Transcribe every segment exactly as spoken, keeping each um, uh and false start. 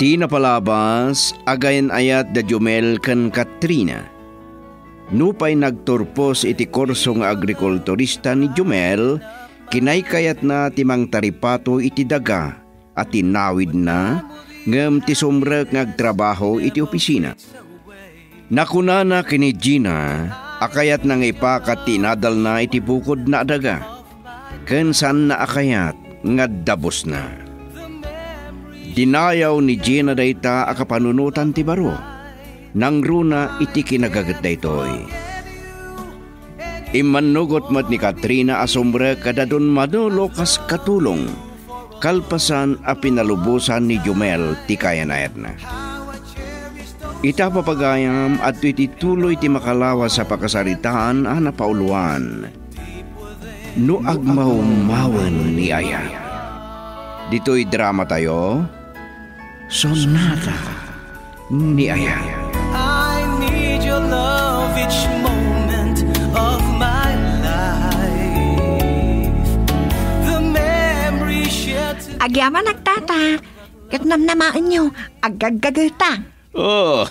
Ti napalabas, agayan-ayat da Jumel ken Katrina. Nupay nagturpos iti kurso nga agrikulturista ni Jumel, kinaykayatna ti mangtaripatoy iti daga a tinawidna, ngem ti sumrek nga agtrabaho iti opisina. Nakunana ken ni Gina a kayatna nga ipakat ti inadalna iti bukodna a daga, ken saanna a kayat nga dabusna. Dinayaw ni Gina dayta a kapanunotan ti baro. Nangruna iti kinagaget daytoy. Immannugot met ni Katrina a sumrek kada Don Manolo kas katulong, kalpasan a pinalubosan ni Jumel ti kayan-ayatna. Ita, papagayam, adtoy ti tuloy ti makalawas a pakasaritaan a napauloan no agmawmawen ni aya. Ditoy dramatayo, Sonata ni Aya. I need your love each moment of my life. The memory shared to Agyamanak, Tata. Ket namnamaenyo, aggaggageta. Oh,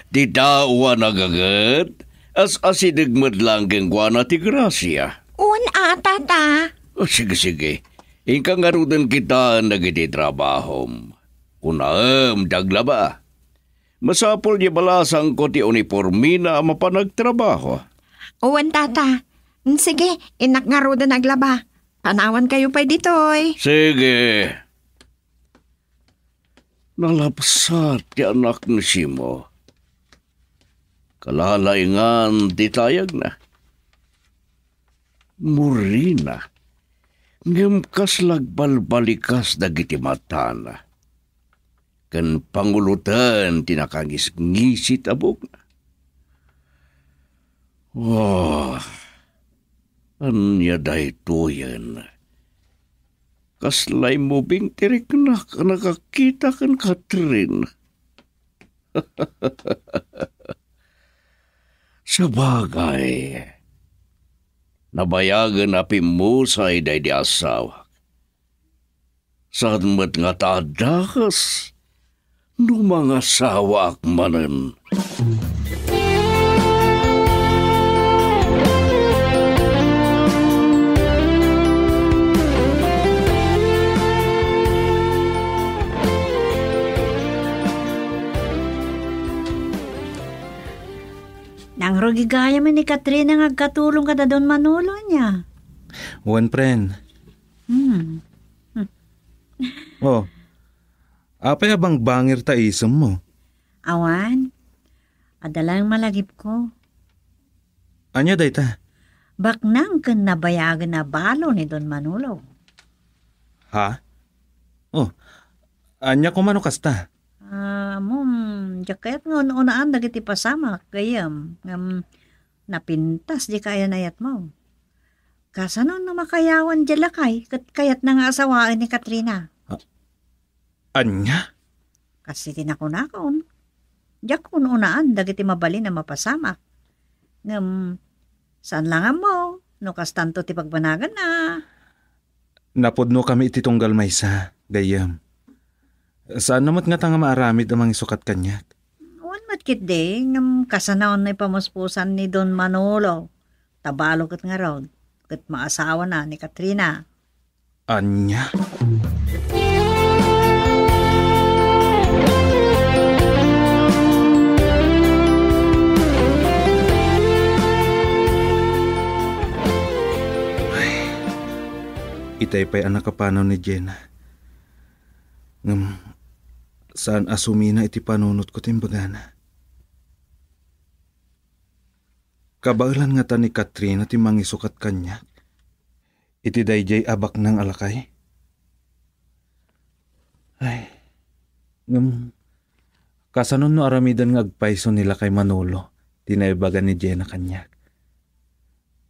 ti tao a nagaget, as-asideg met laeng kenkuana ti grasia. Wen a, Tata. Oh, sige, sige. Inka ngaruden kitaen dagiti trabahom. Kunaem, daglaba. Masapul ti balasangko ti unipormena a mapan agtrabaho. Wen, Tata. Sige, innak ngaruden aglaba. Panawankayo pay ditoy. Sige. Nalabsat ti anak ni Simo. Kalalaingan ti tayagna. Murina, ngem kasla agbalbalikas dagiti matana, ken panguloten ti nakangisngisit a buokna. Oh, ania daytoyen? Kasla immubing ti riknak a nakakita ken Catherine. Sabagay, nabayagen a pimmusay daydi asawak. Saan met ngata a dakes no mangasawaak manen. Nangrugi gayam ni Katrina nga agkatulong kada Don Manolo, ania? Wen, pren. Hmm. Oh, apay a bangbangir ta isemmo? Awan. Adda laeng malagipko. Ania dayta? Baknang ken nabayagen a balo ni Don Manolo. Ha? Oh, ania koma no kasta? Ah, ammom, diak kayat nga un-unaan dagiti pasamak, gayyem, ngem napintas di kayan-ayatmo. Kasano no makayawan diay lakay ket kayatna nga asawaen ni Katrina? A-, ania? Kas iti nakunakon, diak un-unaan dagiti mabalin a mapasamak. Ngem, saan la nga ammo no kastanto ti pagbanaganna. Napudnokami iti tunggal maysa, gayyem. Saanna met ngata nga maaramid a mangisukat kaniak. Wen met ketdi, ngem kasano no ipamuspusan ni Don Manolo? Ta balo ket ngarud, ket maasawana ni Katrina. Ania? Ay, itay pay a nakapanaw ni Jenna. Ngem, saan a sumina iti panunotko ti imbagana. Kabaelan ngata ni Katrina ti mangisukat kaniak iti daydiay a baknang a lakay? Ay, ngem, kasano no aramiden nga agpayso ni lakay Manolo ti naibaga ni Jenna kaniak?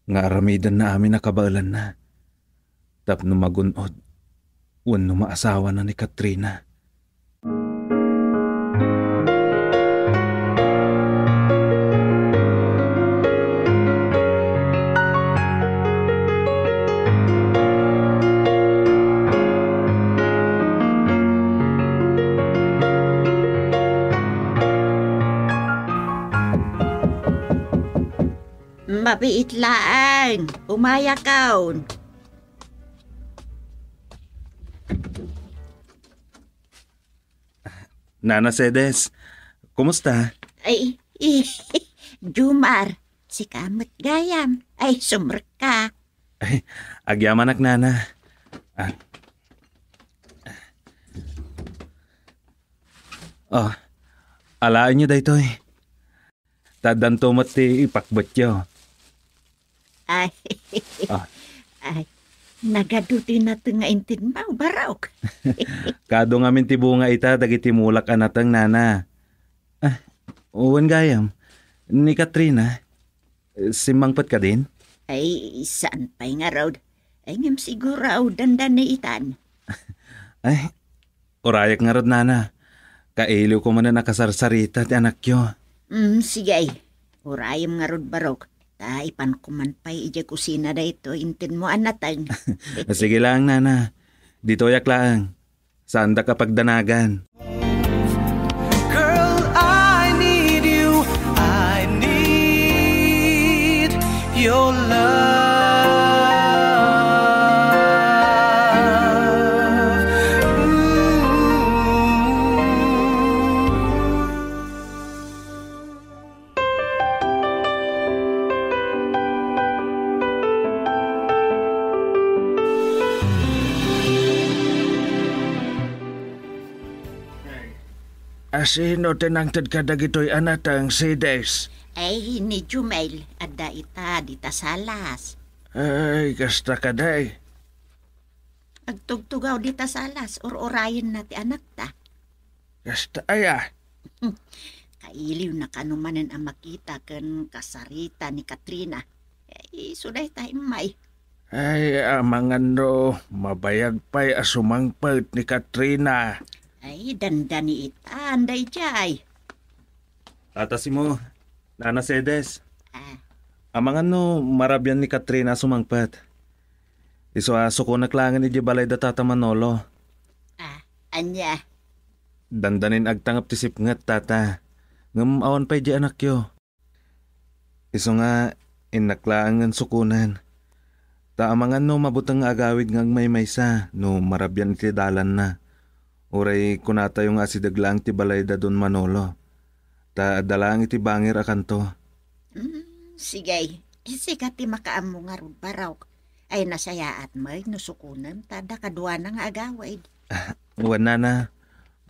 Nga aramidenna amin a kabaelanna tapno magun-od wenno maasawana ni Katrina. Mabiit laeng. Umayakon. Nana Cedes, kumusta? Ay, eh, Jumar, sika met gayam. Ay, sumrekka. Ay, agyamanak, Nana. Ah. Oh, alaenyo daytoy. Ta addanto met ti ipakbetyo. Ay. Ah. Ay, nagadu ti nateng nga intedmo, Barok. Kaadu ngamin ti bunga ita dagiti mulak a nateng, Nana. Ah, wen gayam, ni Katrina, simmangpet kadin? Ay, saan pay ngarud. Ay, ngem siguro, dandani itan. Ay, urayak ngarud, Nana. Kailiwko manen a kasarsarita ti anakyo. Mm, sige. Urayem ngarud, Barok. Ta ipanko man pay idiay kusina daytoy intedmo a nateng. Sige laeng, Nana. Ditoyak laeng. Saandak a pagdanagan. Girl, I need you. I need your love. Ooh. Asino ti nangted kadagitoy a nateng, Cedes? Ay, ni Jumel, adda ita, dita salas. Ay, kasta kadi. Agtugtugaw dita salas, ur-urayenna ti anakta. Kasta aya? Kailiwna kano manen a makita ken kasarita ni Katrina. Eh, isu dayta immay. Ay, amangan no mabayag pay a sumangpet ni Katrina. Ay, dandani itan, daydiay. Tata Simo, Nana Cedes. Ah. Amangan no marabian ni Katrina a sumangpet. Isu a sukonak laengen idiay balay da Tata Manolo. Ah, ania? Dandanin agtangep ti sipnget, Tata. Ngem awan pay di anakyo. Isu nga, innak laengen sukonen. Ta amangan no mabuteng nga agawid nga agmaymaysa no marabian iti dalanna. Uray kunatayo nga asideg laeng ti balay da Don Manolo. Ta adda laeng iti bangir a kanto. Mm, sige. Sika ti makaammo ngarud, Barok. Ay, nasayaat met no sukonem ta adda kaduana nga agawid. Wen, Nana.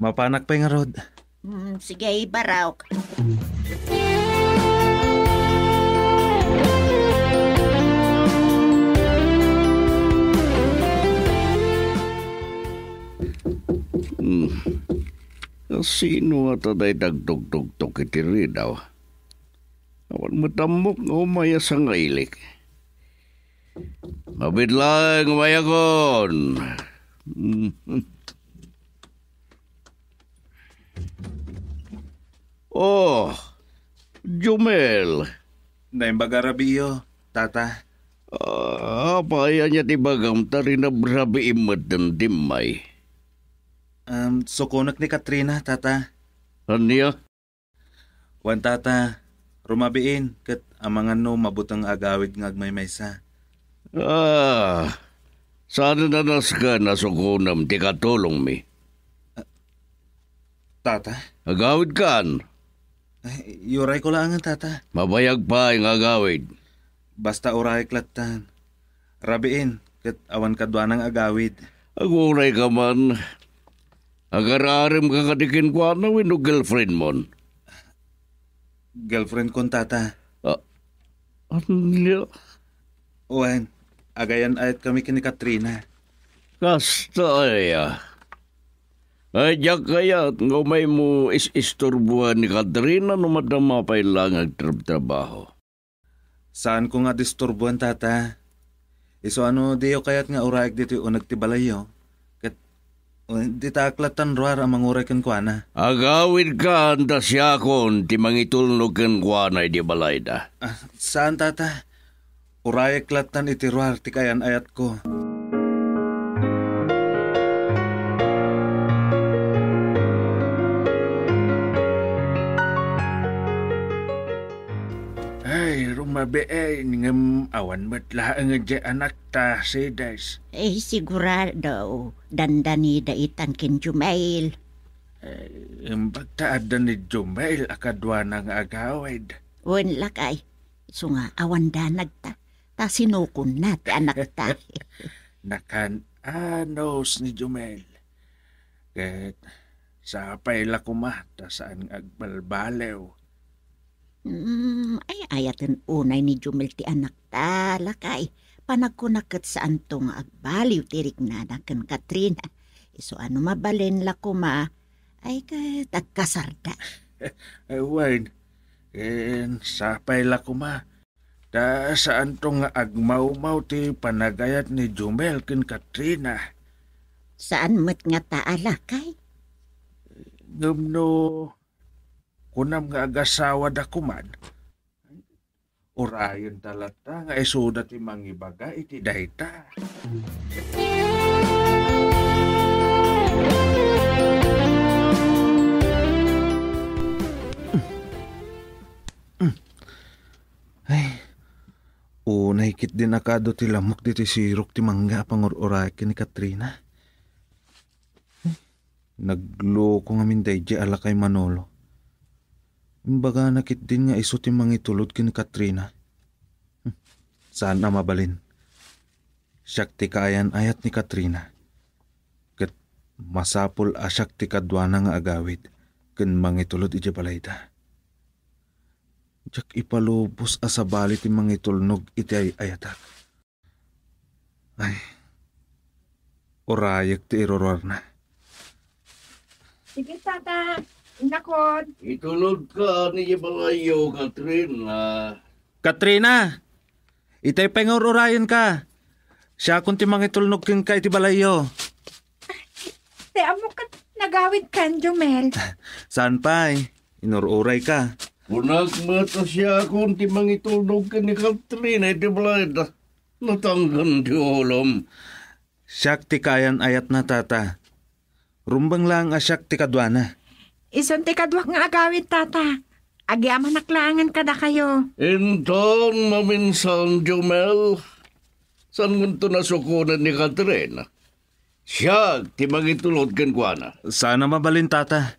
Mapanak pay ngarud. Mm, sige, Barok. Hmm. Sino ngata dayta agtugtugtok iti ridaw? Awan met ammok nga umay a sangailik. Mabiit laeng, umayakon. Oh, Jumel. Naimbag a rabiiyo, Tata. Ah, apay, ania ti ibagam ta rinabrabiim met dimmay? Um, sukonek ni Katrina, Tata. Ania? Wen, Tata, rumabiin ket amangan no mabuteng a agawid nga agmaymaysa. Ah, saan a nasken a sukonem ti katulongmi? Ah, Tata? Agawidkan. Ay, iyurayko laengen, Tata. Mabayag pay nga agawid. Basta urayek lattan. Rabiin, ket awan kaduana nga agawid. Agurayka man. Agar-aremka kadi kenkuana wenno girlfriendmon? Girlfriendkon, Tata. Ah, ania? Wen, agayan-ayatkami ken ni Katrina. Kasta aya. Ay, diak kayat nga umaymo is-isturboan ni Katrina no madama pay laeng nga agtrabtrabaho. Saanko nga disturboen, Tata. Isu a no diyo kayat nga urayek ditoy uneg ti balayyo, ket, o, ditaak lattan ruar a manguray kenkuana. Agawidkan ta siakon ti mangitulnog kenkuana idi balayda. Ah, saan, Tata. Urayek lattan iti ruar ti kayan-ayatko. Ay, rumabiin, ngem awan met laeng idiay anakta, si Des. Eh, sigurado, dandanida itan ken Jumel. Eh, imbag ta adda ni Jumel a kaduana nga agawid. Wen, lakay. Isu nga awan danagta, ta sinukonna ti anakta. Nakan-anos ni Jumel. Ket sapay la koma ta saan nga agbalbaliw. Mm, ay, ayaten unay ni Jumel ti anakta, lakay. Panagkuna ket saanto nga agbaliw ti riknana ken Katrina. Isu a no mabalin la koma, ay ket agkasarda. Eh, wen, ken sapay la koma. Ta saanto nga agmawmaw ti panagayat ni Jumel ken Katrina. Saan met ngata a lakay? Ngem no kunam nga agasawada koman, urayenta latta nga isuda ti mangibaga iti dayta. Ay, unay ketdin a kaadu ti lamok ditoy sirok ti mangga a pangur-urayak ken ni Katrina. Ay, nagloko ngamin daydiay a lakay, Manolo. Imbagana ketdin nga isu ti mangitulod ken ni Katrina. Hmm, saan a mabalin. Siak ti kaayan-ayat ni Katrina. Ket masapul a siak ti kaduana nga agawid ken mangitulod idiay balayda. Diak ipalubos a sabali ti mangitulnog iti ay-ayatak. Ay, urayek ti iruruarna. Sige, tata. Inakon. Itulodka idiay balayyo, Katrina. Katrina! Itay pay nga ur-urayenka. Siakon ti mangitulnog kenka iti balayyo. Ti ammok ket nagawidkan, Jumel. Saan pay? Inur-urayka. Kunak met a siakon ti mangitulnog ken ni Katrina iti balayda. Natanggan ti ulom. Siak ti kaayan-ayatna, tata. Rumbeng laeng a siak ti kaduana. Isun ti kaduak nga agawid, tata. Agyamanak laengen kadakayo. Inton maminsan, Jumel, saan ngunto a sukonen ni Katrina? Siak ti mangitulod kenkuana. Saan a mabalin, tata.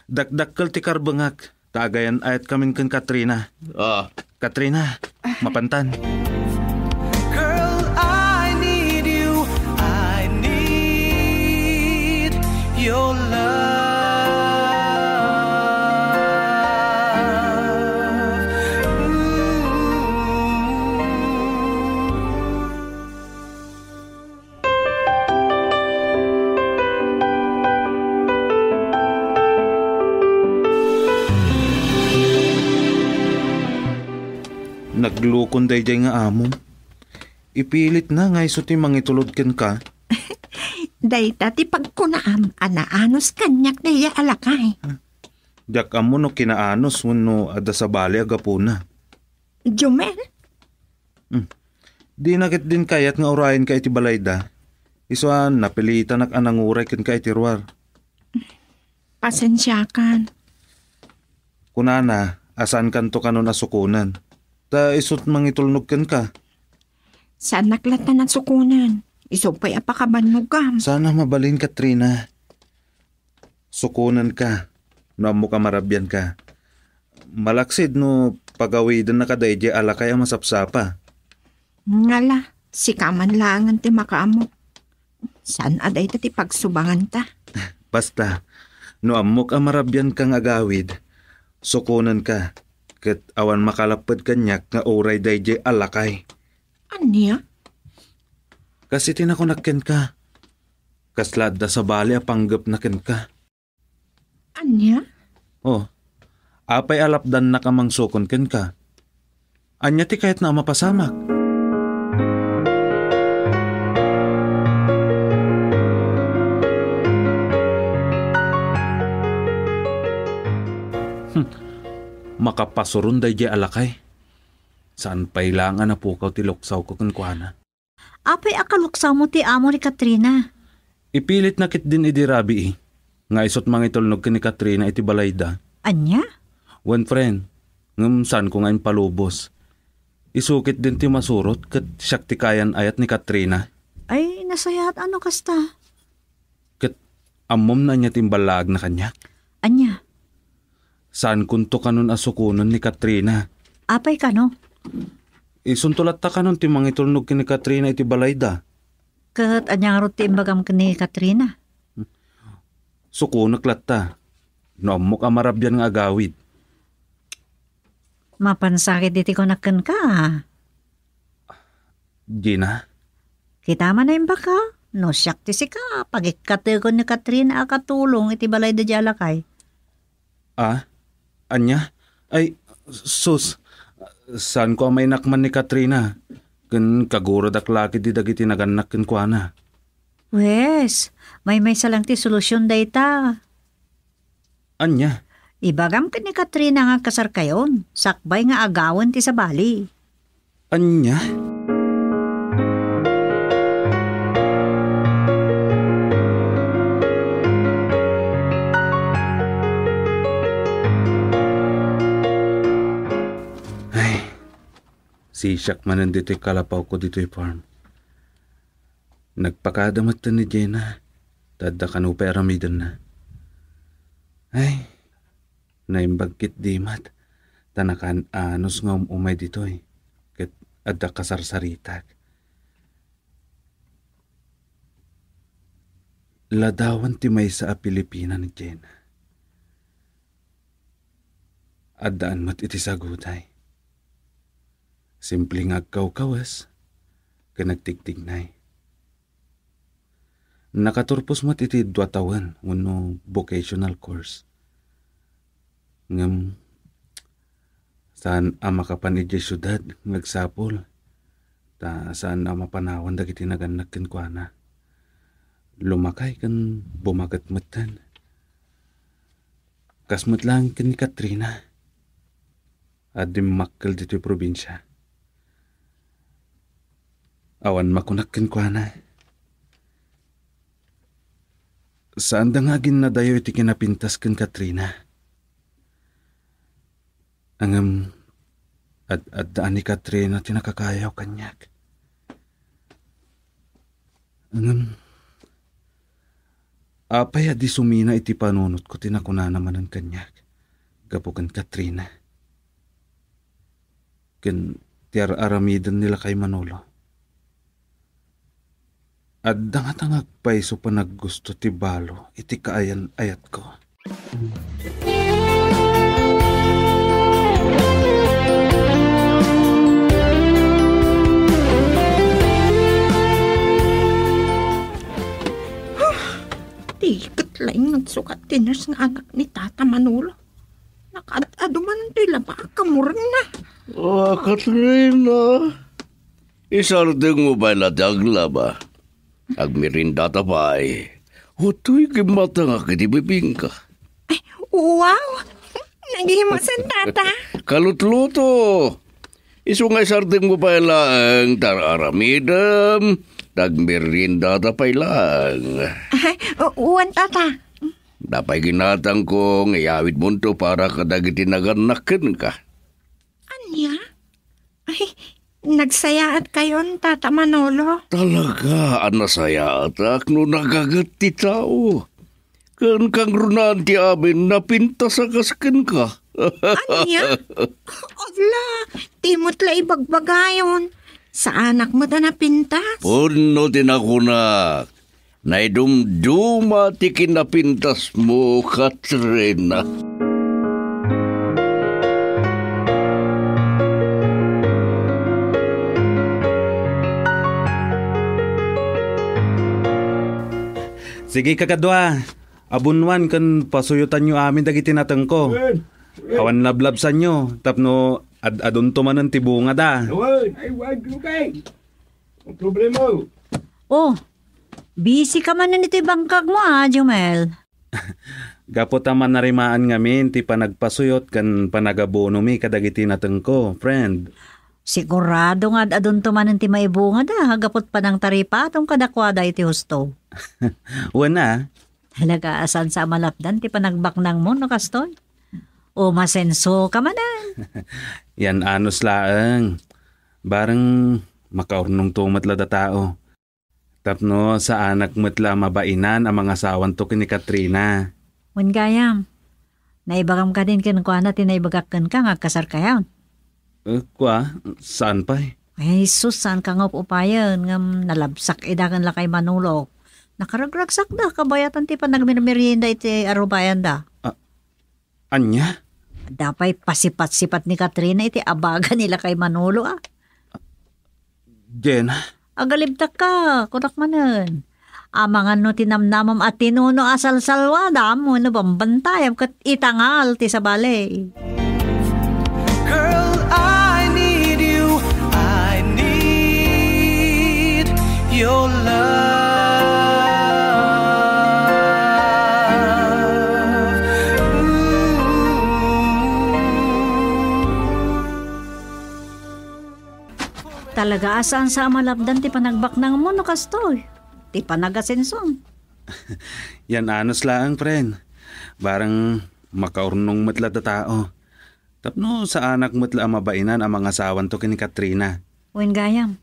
Dakdakkel ti karbengak, ta agayan-ayatkamin ken Katrina. Ah. Katrina, mapantan. Girl, I need you. I need your love. Ooh. Naglukon daydiay nga amom. Ipilitna nga isu ti mangitulod kenka. Dayta ti pagkunaam a naanus kaniak daydiay a lakay. Diak ammo no kinaanus wenno adda sabali a gapuna. Jumel? Hmm. Dina ketdin kayat nga urayenka iti balayda. Isu a napilitanak a nanguray kenka iti ruar. Pasensiakan. Kunana a saankanto kanon a sukonen. Ta isut mangitulnog kenka. Saannak latta a sukonen. Isu pay a pakabannogam. Saan a mabalin, Katrina. Sukonenka no ammok a marabianka. Malaksid no pagawidennaka daydiay a lakay a masapsapa. Ngala, sika man laengen ti makaammo. Saan a dayta ti pagsubangan ta? Basta, no ammok a marabianka nga agawid, sukonenka, ket awan makalapped kaniak nga uray daydiay a lakay. Ania? Kas iti nakunak kenka, kasla adda sabali a panggepna kenka. Ania? Oh, apay a lapdannak a mangsukon kenka? Ania ti kayatna a mapasamak? Hmm. Makapasuron daydiay a lakay. Saan pay laeng a napukaw ti luksawko kenkuana. Apay a kaluksawmo ti amo ni Katrina? Ipilitna ketdin idi rabii nga isut mangitulnog ken ni Katrina iti balayda. Ania? Wen, friend, Ngem saanko nga impalubos. Isu ketdin ti masurot ket siak ti kayan-ayat ni Katrina. Ay, nasayaat a no kasta. Ket ammom no ania ti imballaagna kaniak? Ania? Saankonto kanon a sukonen ni Katrina. Apay kano? Isunto latta kanon ti mangitulnog ken ni Katrina iti balayda. Ket ania ngarud ti imbagam ken ni Katrina? Sukonek latta. No ammok a marabian nga agawid. Mapan sakit iti kunak kenka. Gina? Kita man a imbaka, no siak ti sika, pagikkatekon ni Katrina a katulong iti balayda diay a lakay. Ah? Ania? Ay, sus, saanko a mainakman ni Katrina. Ken kaguradak la ketdi dagiti nagannak kenkuana. Wes, maymaysa lang ti solusyon dayta. Ania? Ibagam ken ni Katrina nga agkasarkayon, sakbay nga agawen ti sabali. Ania? Ay, sisiak manen ditoy kalapawko ditoy farm. Nagpakada metten ni Jenna, ta adda kano pay aramidenna. Ay, naimbag ketdi met, ta nakaan-anos nga um-umay ditoy, ket adda kasarsaritak. Ladawan ti maysa a Pilipina ni Jenna. Addaan met iti saguday. Simple nga agkawkawes ken agtigtignay. Nakaturpos met iti dua tawen wenno vocational course. Ngem saan a makapan idiay siudad nga agsapul ta saan a mapanawan dagiti nagannak kenkuana. Lumakay ken bumaket metten. Kas met laeng ken ni Katrina a dimmakkel ditoy probinsia. Awan makunak kenkuana. Saanda nga aginnadayo iti kinapintas ken Katrina. Ngem, ad-adda ni Katrina ti nakakayaw kaniak. Ngem, apay a di sumina iti panunotko ti nakunana manen kaniak gapu ken Katrina ken ti ar-aramiden ni lakay Manolo? Adda ngata nga agpayso panaggusto ti balo iti kaayan-ayatko. Huh, tiket laeng nagsukat ti nurse nga anak ni Tata Manolo. Nakaad-adu man toy laba a kamurengna. Ah, Katrina, isardengmo pay la ti aglaba. Agmerendata pay. Utoy gimmatangak iti bibingka. Ay, wow! Nagimusen, Tata. Kalutluto. Isu nga isardengmo pay laeng ti ar-aramidem, ta agmerendata pay laeng. Ay, u-, wen, Tata. Dapay ginatangko nga iyawidmonto para kadagiti nagannak kenka. Ania? Ay, nagsayaatkayonto, Tata Manolo. Talaga a nasayaatak no nagaget ti tao. Ken kangrunaan ti amin, napintas a kas kenka. Ania? Ala, ti met la ibagbagayon. Saanak met a napintas. Pudno ti nakunak. Naidumduma ti kinapintasmo, Katrina. Sige, kakadua. Abunwan ken pasuyotanyo amin dagiti natengko. Wen, wen. Awan lablabsanyo tapno ad-adunto manen ti bungada. Wen, ay, wag, Lukay. Ang problema. Oh, busy ka manen iti bangkagmo, ah, Jumel. Gapu ta manarimaan ngamin ti panagpasuyot ken panagabonomi kadagiti natengko, friend. Sigurado nga ad-adunto manen ti maibungada, ah, gapu ta panangtaripatom kadakuada iti husto. Wen, ah. Talaga a saan sa a malapdan ti panagbaknangmo no kastoy? Umasenso ka manen. Yan anus laeng. Bareng makaurnongto met la datao. Tapno saanak met la mabainan a mangasawanto ken ni Katrina. Wen gayam, naibagam kadin kenkuana ti naibagak kenka nga agkasarkayon? Eh, kua, saan pay? Ay, sus, saan ka nga up-upayen ngem nalabsak ida ken lakay Manolo. Nakaragragsakda kabayatan ti panagmermerienda iti arubayanda. Ah, ania? Adda pay pasipat-sipat ni Katrina iti abaga ni lakay Manolo, a. Jenna? Agalibtakka, kunak manen. Amangan no tinamnamam a tinuno a salsalwadam wenno bambantayam ket itangal ti sabali. Girl, I need you. I need your love. Ooh. Talaga a saan sa a malapdan ti panagbaknangmo no kastoy. Ti panagasensom. Yan anus laeng, friend. Bareng makaurnong met la datao. Tapno saanak met la a mabainan a mangasawanto ken ni Katrina. Wen gayam,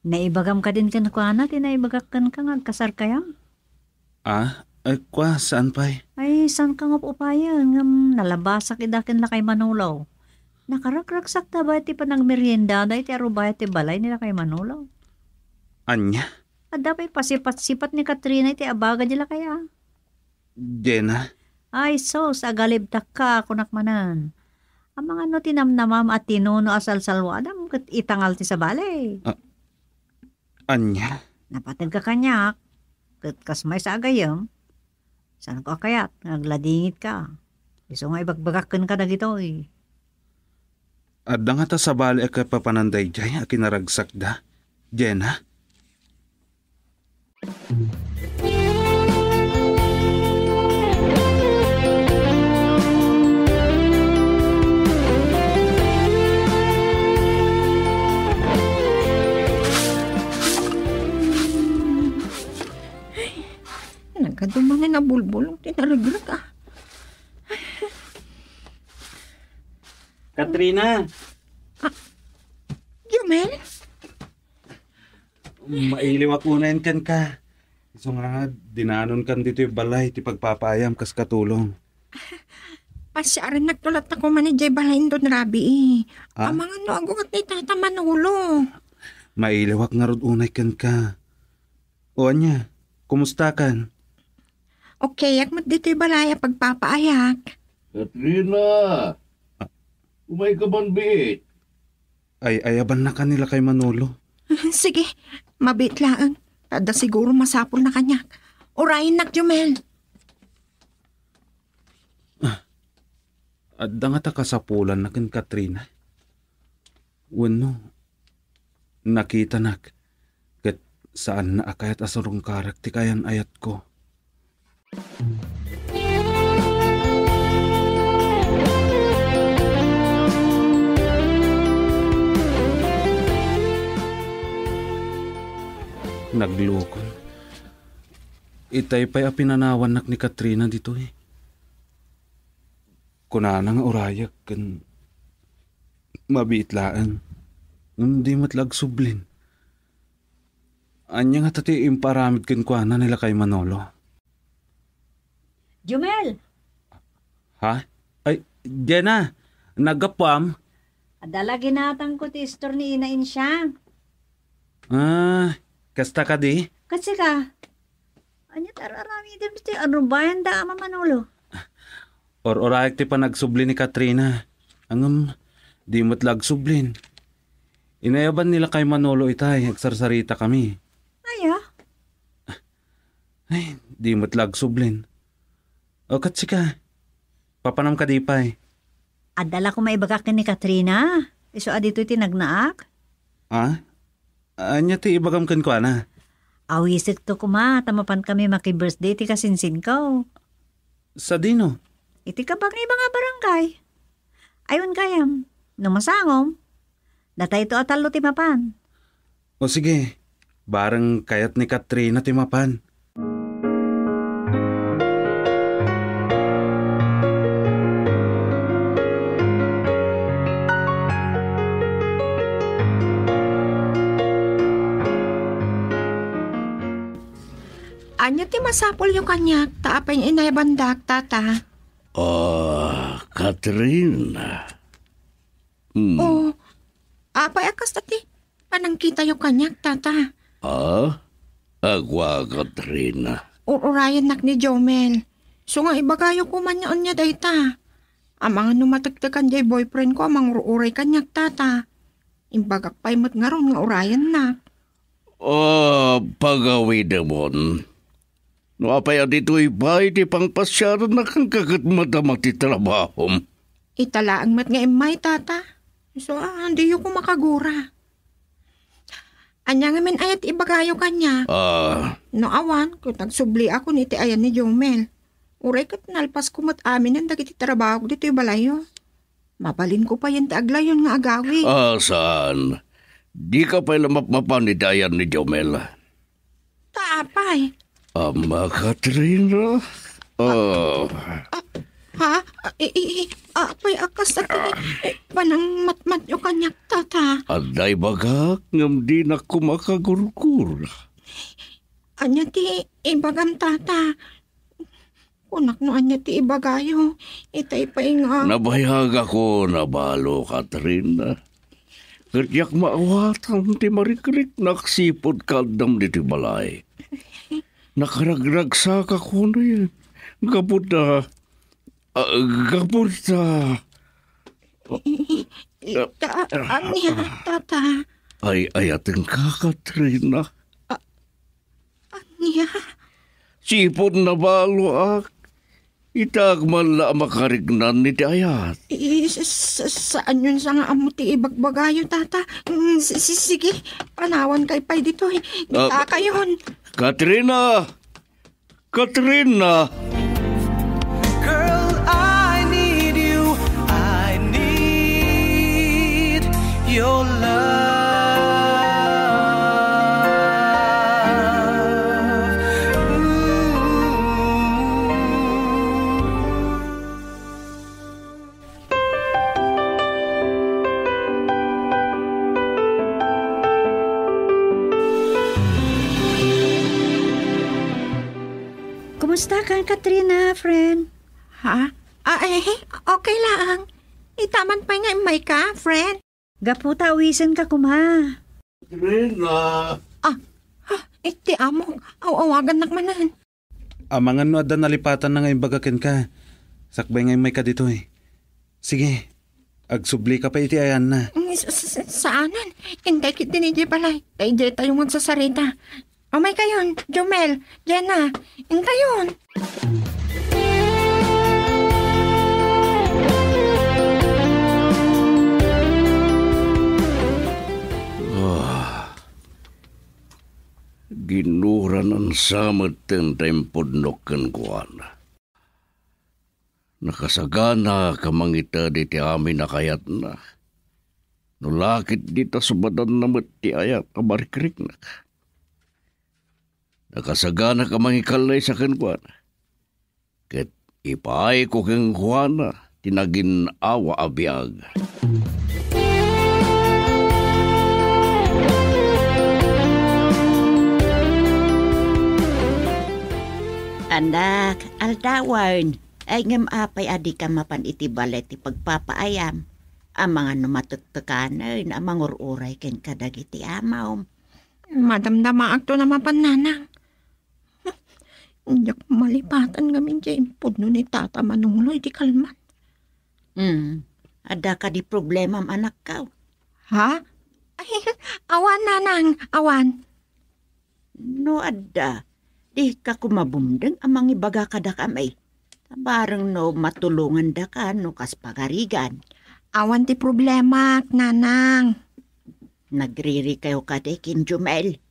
naibagam kadin kenkuana ti naibagak kenka nga agkasarkayon? Ah, ay, kua, saan pay? Ay, saan ka nga up-upayen ngem nalabasak ida ken lakay Manolo. Nakaragragsakda bayat ti panagmeriendada iti arubayat ti balay ni lakay Manolo. Ania? Adda pay pasipat-sipat ni Katrina iti abaga di lakay, a. Jenna? Ay, sus, agalibtakka, kunak manen. Amangan no tinamnamam a tinuno a salsalwadam ket itangal ti sabali. Ah, ania? Napategka kaniak, ket kas maysa a gayyem, saanko a kayat nga agladingitka. Isu nga ibagbagak kenka dagitoy. Adda ngata sabali a kapapanan daydiay a kinaragsakda, Jenna? Ay, nagadu manen a bulbulong ti naregreg, a. Katrina! Ah, Jumel? Mailiwak unayen kenka. Isu nga, dinanonkan ditoy balay ti pagpapaayam kas katulong. Pasiarennak to latta koma idiay balay ni Don Rabi, e. Ah? Amangan no agunget ni Tata Manolo. Mailiwak ngarud unay kenka. O ania, kumustakan? Okayak met ditoy balay a pagpapaayak. Katrina! Ah. Umayka man biit. Ay-ayabannakan ni lakay Manolo. Sige, mabiit laeng. Adda siguro masapulna kaniak. Urayennak, Jumel. Ah, adda ngata kasapulanna ken Katrina? Wenno, nakitanak ket saanna a kayat a surungkarak ti kayan-ayatko. Naglukon. Itay pay a pinanawannak ni Katrina ditoy. Kunana nga urayek ken mabiit laeng, ngem di met la agsublin. Ania ngata ti impaaramid kenkuana ni lakay Manolo? Jumel! Ha? Ay, Jenna, naggapuam? Adda la ginatangko ti istor ni Ina Insiang. Ah, kasta kadi? Ket sika? Ania ti ar-aramidem ti arubayanda, Ama Manolo? Or-orayek ti panagsubli ni Katrina. Ngem, di met la agsublin. Inayaban ni lakay Manolo itay, agsarsarita kami. Aya? Ay, di met la agsublin. O, ket sika, papanam kadi pay? Adda la koma ibagak ken ni Katrina. Isu a ditoy ti nagnaak. Ah? Ania ti ibagam kenkuana? Awisekto koma ta mapan kami maki-birthday ti kasinsinko. Sadino? Iti kabangibang a barangay. Ay, wen gayam, no masangom, datayto a tallo ti mapan. O sige, bareng kayat ni Katrina ti mapan. Ania ti masapulyo kaniak, ta apay nga inayabandak, tata? Ah, Catherine. Hmm. Oh, apay a kasta ti panangkitayo kaniak, tata? Ah? Agwa, Catherine. Ur-urayennak ni Jomel. So nga ibagayo koma nga ania dayta. Amangan no matektekan diay boyfriend ko a mangur-uray kaniak, tata. Imbagak pay met ngarud nga urayennak. Ah, pagawidemon. No apay a ditoy pay ti pangpasiarannak, ket madama ti trabahom. Ita laeng met nga immay, tata. So, ah, diyo ko makagura. Ania ngamin aya ti ibagayo kaniak? Ah. No awan, ket agsubliakon iti ayan ni Jomel. Uray ket nalpasko met aminen dagiti trabahok ditoy balayyo. Mabalinko payen ti aglayon nga agawid. Ah, saan? Dika pay la mapmapan iti ayan ni Jomel. Ta apay? Ama Katrina? Ah. Ah, ha? Ah, i-, i-, i-, apay a kasta ti, eh, panangmatmatyo kaniak, tata? Adda ibagak ngem dinak koma kagurgura. Ania ti ibagam, tata? Kunak no ania ti ibagayo. Itay pay nga. Nabayagakon a balo, Katrina. Ket diak maawatan ti marikriknak sipud kaaddam ditoy balay. Nakaragragsakakon, eh. Gapu ta, ah, gapu ta. Ita, ania, tata? Ay-ayatenka, Katrina. Ah, ania? Sipud nabaloak, itak man la a makariknan iti ayat. I-, sa-, sa-, saanyon sa nga ammo ti ibagbagayo, tata? Mm, si-, si-, sige, panawankayo pay ditoy. Ah, dita kayon. Katrina! Katrina! Girl, I need you. I need your love. Ooh. Kumusta ka, Katrina, friend? Ha? Ah, eh, okay lang. Ita man pay nga immayka, friend. Gapu ta awisenka koma. Katrina! Ah, ha? Iti amok. Aw-awagannak manen. Amangan no adda nalipatanna nga imbaga kenka, sakbay nga immayka ditoy. Sige, agsublika pay iti ayanna. Mm, s-, s-, s-, saanen. Intay ketdi idiay balay. Ta idiay tayo nga agsasarita. Umaykayon, Jomel, Jenna, intayon. Ah. Ginuranan sa met ti impudnok kenkuana. Nakasagana ka mangited iti amin a kayatna. No la ketdi ta subadanna met ti ayat a marikriknak. Nakasagana ka mangikallay sa kenkuana. Ket ipaayko kenkuana ti nagin-awa a biag. Anak, aldawen, ay ngem apay a dika mapan iti balay ti pagpapaayam? Amangan no matektekanen a mangur-uray ken kadagiti amom. Madamdamaakto a mapan, nanang. Diak malipatan ngamin ti impudno ni Tata Manolo iti kalman. Hmm. Adda kadi problemam, anakko? Ha? Ay, awan, nanang, awan. No adda, dika koma bumdeng a mangibaga kadakami. Ta bareng no matulongandaka no kas pagarigan. Awan ti problemak, nanang. Nagririkayo kadi ken Jomel?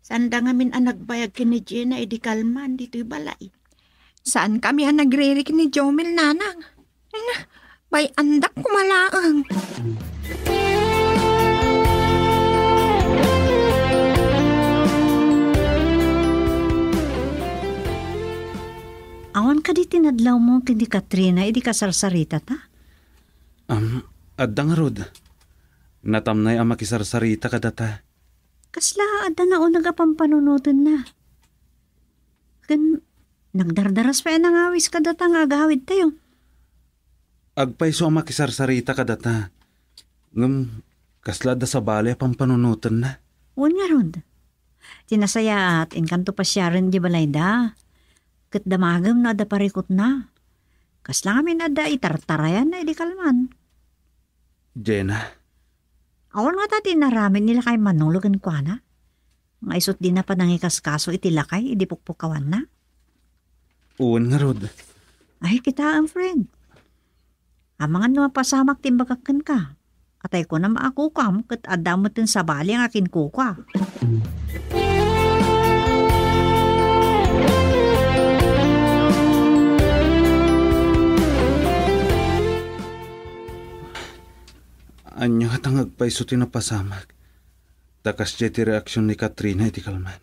Saanda ngamin a nagbayag ken ni Jenna idi kalman ditoy balay. Saankami a nagriri ken ni Jomel, nanang. Ay na, bay-andak koma laeng. Awan kadi ti nadlawmo ken ni Katrina idi kasarsaritata? Am, adda ngarud. Natamnay a makisarsarita kadata. Kasla adda nauneg a pampanunotenna? Ken nagdardaras pay a nangawis kadata nga agawidtayo. Agpayso a makisarsarita kadata. Ngem kasla adda sabali a pampanunotenna. Wen ngarud. Ti nasayaat, inkanto pasiaren di balayda. Ket damagem no adda parikutna. Kasla ngamin adda itartarayanna idi kalman. Jenna. Awan ngata ti inaramid ni lakay Manolo kenkuana? Nga isut' dina panangikaskaso iti lakay idi pukpukawanna? Wen ngarud. Ay, kitaem, friend. Amangan no mapasamak ti imbagak kenka. Atay kunam a kukam ket adda met ti sabali nga kinkukua. Ania ngata nga agpayso ti napasamak? Ta kasdiay ti reaksion ni Katrina iti kalman.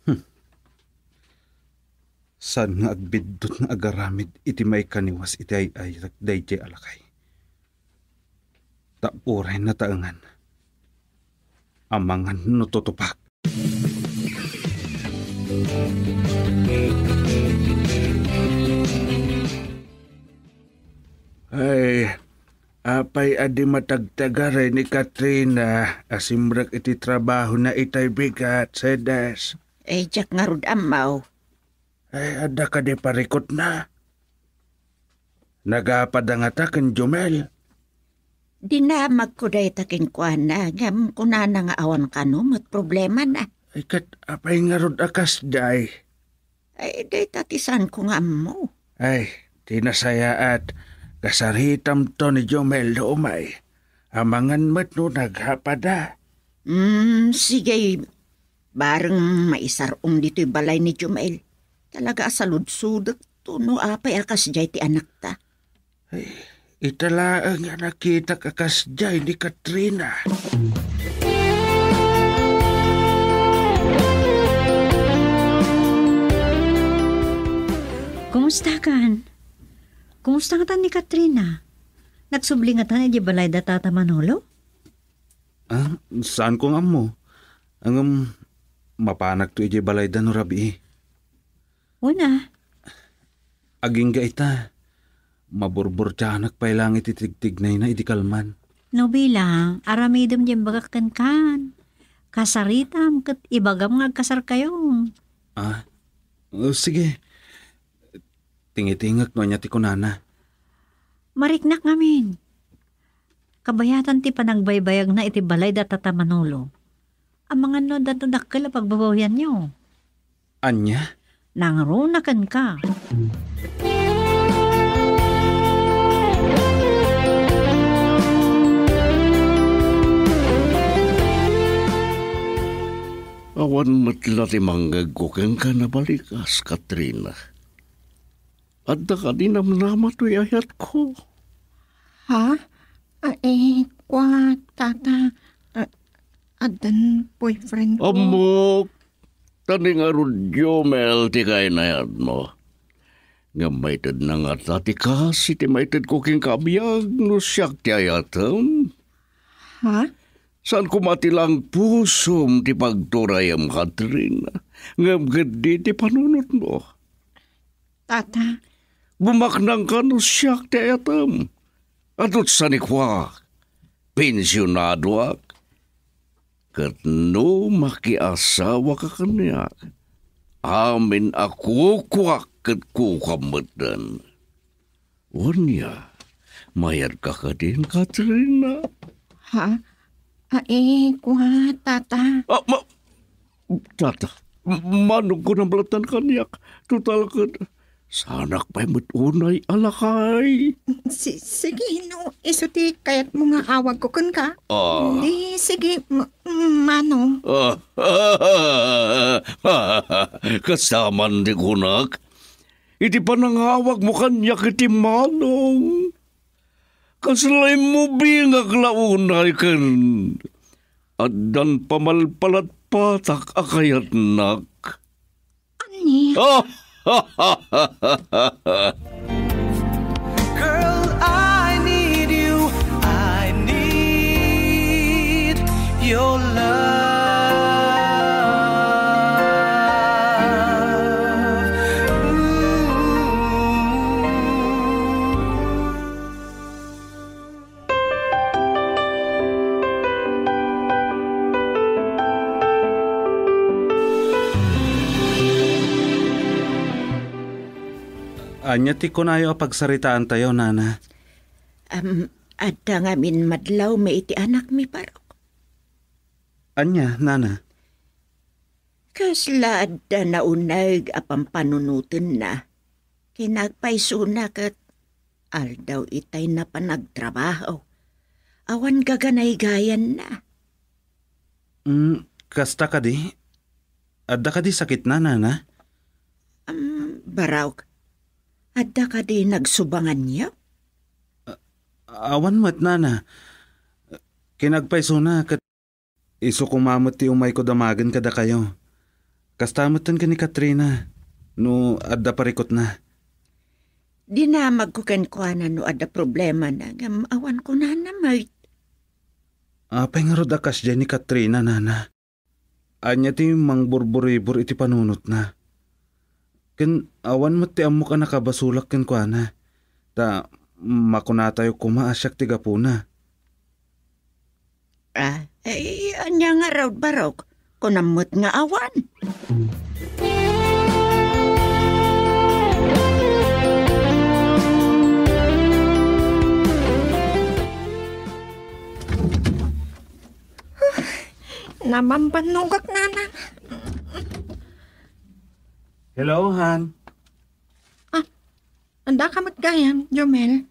Hmm. Saan nga agbiddut nga agaramid iti maikaniwas iti ay-ayatek daydiay a lakay? Ta uray nataengan, amangan no tutupak. Ay, apay a di matagtagaray ni Katrina a simrek iti trabahona itay bigat, Sedes? Ay, diak ngarud ammo. Ay, adda kadi parikutna? Nagapada ngata ken Jumel? Dinamagko dayta kenkuana, ngem kunana nga awan kano met problemana. Ay, ket apay ngarud a kasdiay? Ay, dayta ti saanko nga ammo. Ay, ti nasayaat, kasaritamto ni Jumel no umay. Amangan met no nagapada. Hmm, sige. Bareng maisar-ong ditoy balay ni Jumel. Talaga a saludsodekto no apay a kasdiay ti anakta. Ay, ita laeng nga nakitak a kasdiay ni Katrina. Kumusta kan? Kumusta ngatan ni Katrina? Nagsubli ngatan idiay balayda Tata Manolo? Ah, saanko nga ammo. Ngem, mapanakto idiay balayda no rabii. Wen a. Agingga ita, maburburtianak pay laeng iti tigtignayna idi kalman. No bilang, aramidem ti imbagak kenkan. Kasaritam ket ibagam nga agkasarkayo. Ah, o, sige. Tingitingek no ania ti kunana. Mariknak ngamin. Kabayatan ti panagbaybayagna iti balayda Tata Manolo. Amangan no adda dakkel a pagbabawianyo. Ania? Nangruna kenka. Awan met la ti mangngegko kenka a nabalikas, Katrina. Adda kadi namnama toy ayatko? Ha? Ah, eh, kua, tata, ah, addan boyfriend ko. Ammok, ta ni ngarud Jumel ti kainayatmo. Ngem maitedna ngata ti kas iti maitedko kenka a biag no siak ti ayatem. Ha? Saan koma ti laeng pusom ti pagturayem, Katrina, ngem ketdi ti panunotmo. Tata. Bumaknangka no siak ti ayatem. Adu ti saanko, pensionadoak. Ket no makiasawaka kaniak, amin a kukuak ket kukam metten. Ania, mayarka kadin, Katrina? Ha? Ah, eh, kua, tata. Ah, ma-, Tata, manong kunam latta kaniak, total ket saanak pay met unay a lakay. Si-, sige, no isu ti kayatmo nga awagko kenka. Ah. Di, sige, ma-, mano. Ah, kastaman ti kunak. Iti panangawagmo kaniak iti manong. Kasla immubingak la unay ken addan pamalpalatpatak a kayatnak. Ania? Girl, I need you. I need your love. Ania ti kunayo a pagsaritaantayo, Nana? Am, adda ngamin madlawmi iti anakmi, Barok. Ania, Nana? Kasla adda nauneg a pampanunotenna. Kinagpaysona ket aldaw itay napan agtrabaho. Awan gaganaygayanna. Mm, kasta kadi? Adda kadi sakitna, Nana? Am, Barok, adda kadi nagsubanganyo? A-, awan met, Nana. Kinagpaysona ket isu koma met ti umayko damagen kadakayo. Kasta metten ken ni Katrina, no adda parikutna. Dinamagko kenkuana no adda problemana, ngem awan kunana met. Apay ngarud a kasdiay ni Katrina, Nana? Ania ti mangburburibor iti panunotna? Ken awan met ti ammok a nakabasolak kenkuana, ta makunatayo koma a siak ti gapuna. Ah, eh, ania ngarud, Barok? Kunam met nga awan. Nabambannogak, Nana. Hello, Han. Ah, adda ka met gayam, Jomel?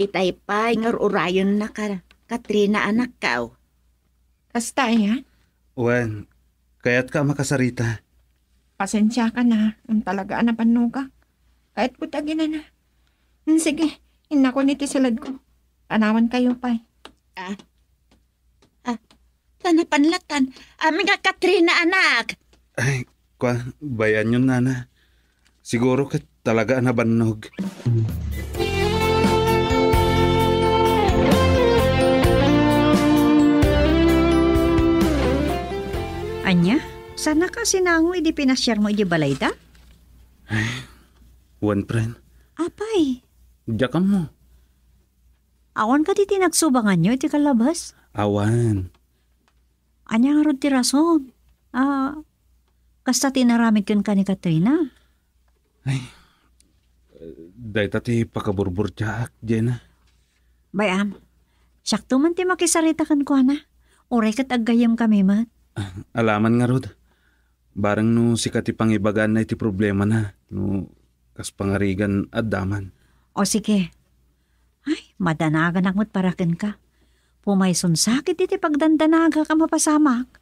Itay pay nga ur-urayonna ka, Katrina, anakko. Kasta aya? Wen, kayatka a makasarita. Pasensiakan, ha, ngem talaga a nabannogak. Kayatko ti aginana. Hmm, sige, innakon iti siledko. Tanawankayo pay. Ah. Ah, ta napan lattan. Amin nga Katrina, anak. Ay, kua, bay-anyon, Nana. Siguro ket talaga a nabannog. Ania? Saanka a sinango idi pinasiarmo idiay balayda? Ay, wen, friend. Apay? Diak ammo. Awan kadi ti nagsubanganyo iti kalabas? Awan. Ania ngarud ti rason? Ah, kasta ti inaramid kenka ni Katrina? Ay, dayta ti pakaburburtiaak, Jena. Bay-am, siakto man ti makisarita kenkuana. Uray ket aggayyemkami met. Ah, alaman ngarud. Bareng no sika ti pangibaganna iti problemana, no kas pangarigan adda man. O sige. Ay, madanaganak met para kenka. Pumayson sakit iti pagdandanagak a mapasamak.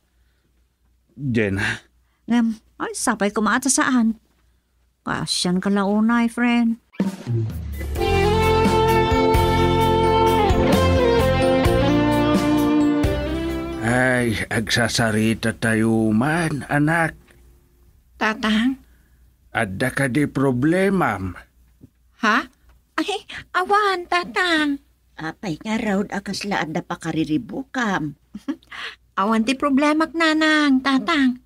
Jena. Ngem, ay, sapay koma a ta saan. Kaasianka la unay, friend. Ay, agsasarita tayo man, anak. Tatang? Adda kadi problemam? Ha? Ay, awan, Tatang. Apay ngarud a kasla adda pakariribukam? Awan ti problemak, Nanang, Tatang.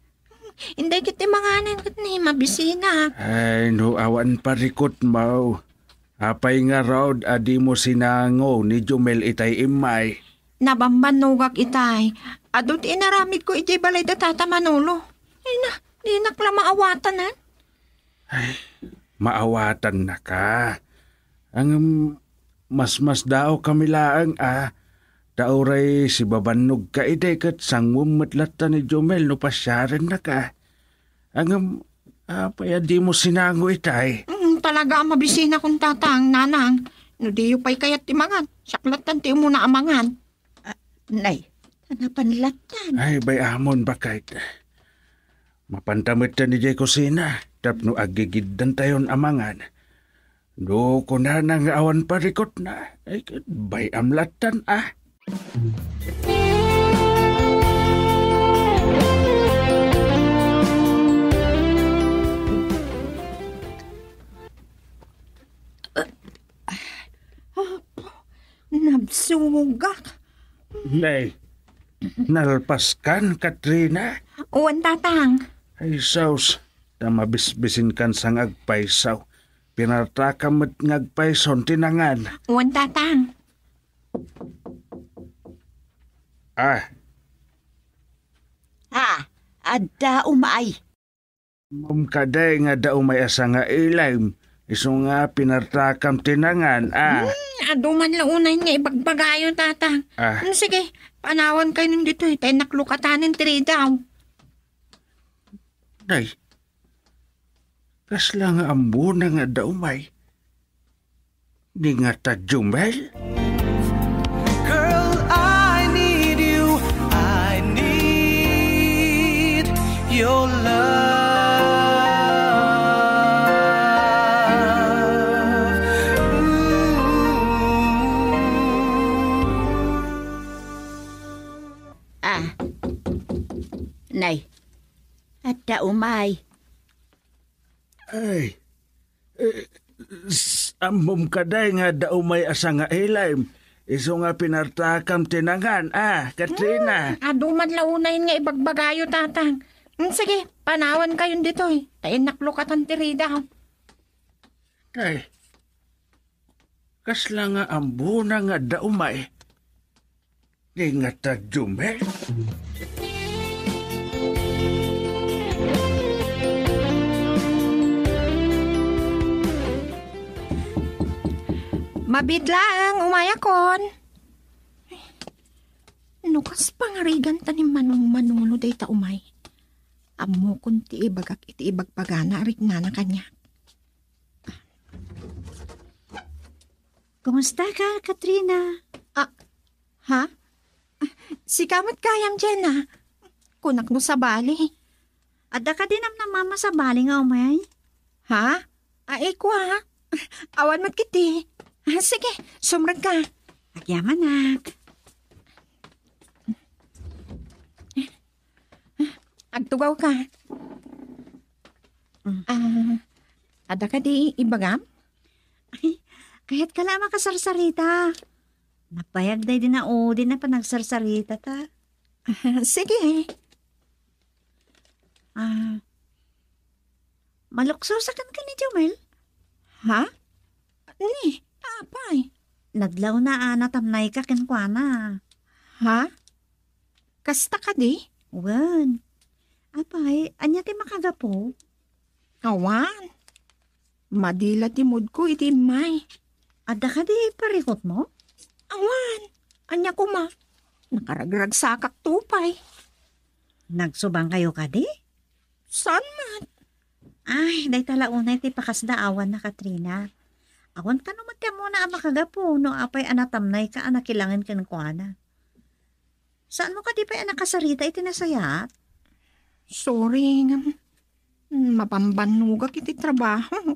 Inday ket ti manganan ket ni mabisina. Ay, no awan parikutmo. Apay ngarud a dimo sinango ni Jumel itay immay? Nabambannogak itay. Adu ti inaramidko idiay balay da Tata Manolo. Ay na, dinak la maawatanan. Ay, maawatannaka. Ngem masmasdaawkami laeng a, ta uray sibabannogka idi ket sangoem met latta ni Jumel no pasiarennaka. Ngem apay a dimo sinango itay? Mm, talaga a mabisinakon, Tatang, Nanang. No diyo pay kayat ti mangan, siak lattan ti umuna a mangan. Ah, nay, ta napan lattan. Ay, bay-amon, baket. Mapanta metten idiay kusina tapno aggigiddantayon a mangan. No kunana nga awan parikutna, ay, bay-am lattan, a. Apo, nabsugak. Nay, nalpaskan, Katrina? Wen, Tatang. Ay, sus, ta mabisbisinkan sa nga agpayso. Pinartakam met nga agpayson ti nangan. Wen, Tatang. Ah. Ah, adda umay. Ammom kadi nga adda umay a sangailem, isu nga pinartakam ti nangan, a? Hmm, adu man la unay nga ibagbagayo, Tatang. Ah. Hmm, sige, panawankayon ditoy, ta innak lukatanen ti ridaw. Nay, kasla nga ammona nga adda umay? Ni nga ta Jumel? Girl, I need you. I need your love. Ooh. Ah. Nay. Adda umay. Ay, eh, s-, ammom kadi nga adda umay a sangailem, isu nga pinartakam ti nangan, a, Katrina? Hmm, adu man la unay nga ibagbagayo, Tatang. Hmm, sige, panawankayon ditoy, ta innak lukatan ti ridaw. Ay, kasla nga ammona nga adda umay? Ni nga ta Jumel? Mabiit laeng, umayakon. No kas pangariganta ni Manong Manolo dayta umay, ammokon ti ibagak iti ibagbagana a riknana kaniak. Kumusta ka, Katrina? Ah, ha? Sika met gayam, Jenna. Kunak no sabali. Adda kadi namnamam a sabali nga umay? Ha? Ay, kua. Awan met kiti. Ah, sige, sumrek ka. Agyamanak. Agtugaw ka. Mm. Ah, adda kadi ibagam? Ay, kayat ka la a makasarsarita. Nabayag daydi na udi na panagsarsarita ta. Ah, sige. Ah, maluksosakan ka ni Jomel? Ha? Ni, apay? Nadlaw na a natamnay ka kenkuana. Ha? Kasta kadi? Wen. Apay, ania ti makagapu? Awan. Madi la ti moodko iti immay. Adda kadi parikutmo? Awan. Ania koma? Nakaragragsakakto pay. Nagsubangkayo kadi? Saan met? Ay, dayta la unay ti pakasdaawanna, Katrina. Awan kano met ti ammona a makagapu no apay a natamnayka a nakilangen kenkuana. Saanmo kadi pay a nakasarita iti nasayaat? Sorry, ngem mabambannogak iti trabaho.